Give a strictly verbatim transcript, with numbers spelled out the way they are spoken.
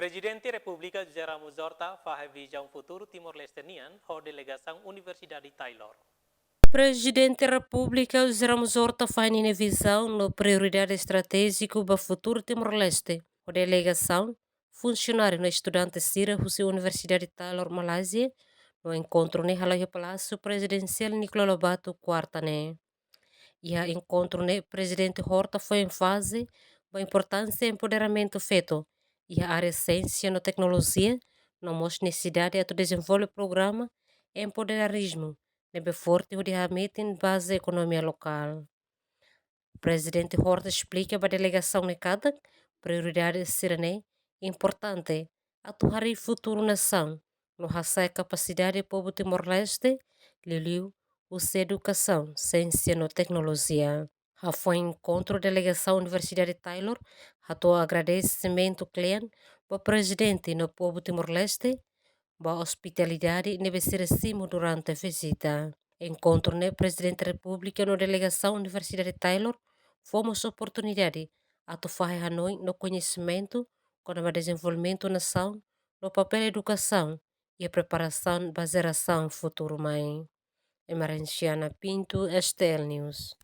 Prezidente Repúblika José Ramos Horta fahe vizaun futuru Timor-Leste nian ho delegasaun Universidade Taylor. Prezidente Repúblika José Ramos Horta fahe ninia vizaun no prioridade estratéjiku ba futuru Timor-Leste ho delegasaun, funsionáriu no estudante sira husi Universidade Taylor Malázia, no enkontru ne'e hala'o iha Palásiu Prezidensiál Nicolau Lobato, kuarta ne'e. Iha enkontru ne'e, Prezidente Horta fó énfaze ba importánsia empoderamentu feto iha área siénsia no teknolojia, no mós nesesidade atu dezenvolve programa empoderizmu ne'ebé forte hodi hametin baze ekonomia lokál. Prezidente Horta esplika ba delegasaun ne'e katak prioridade sira-ne'e importante atu harii futuru nasaun no hasa'e kapasidade povu Timor-Leste, liuliu husi edukasaun, siénsia no teknolojia. Hafoin enkontru, delegasaun Universidade Taylor hato'o agradesimentu kle'an ba Prezidente no povu Timor-Leste ba ospitalidade ne'ebé sira simu durante vizita. Enkontru ne'e, Prezidente Repúblika no delegasaun Universidade Taylor fó mós oportunidade atu fahe hanoin no koñesimentu kona-ba dezenvolvimentu nasaun no papél edukasaun iha preparasaun ba jerasaun futuru mai. Emerenciana Pinto, S T L News.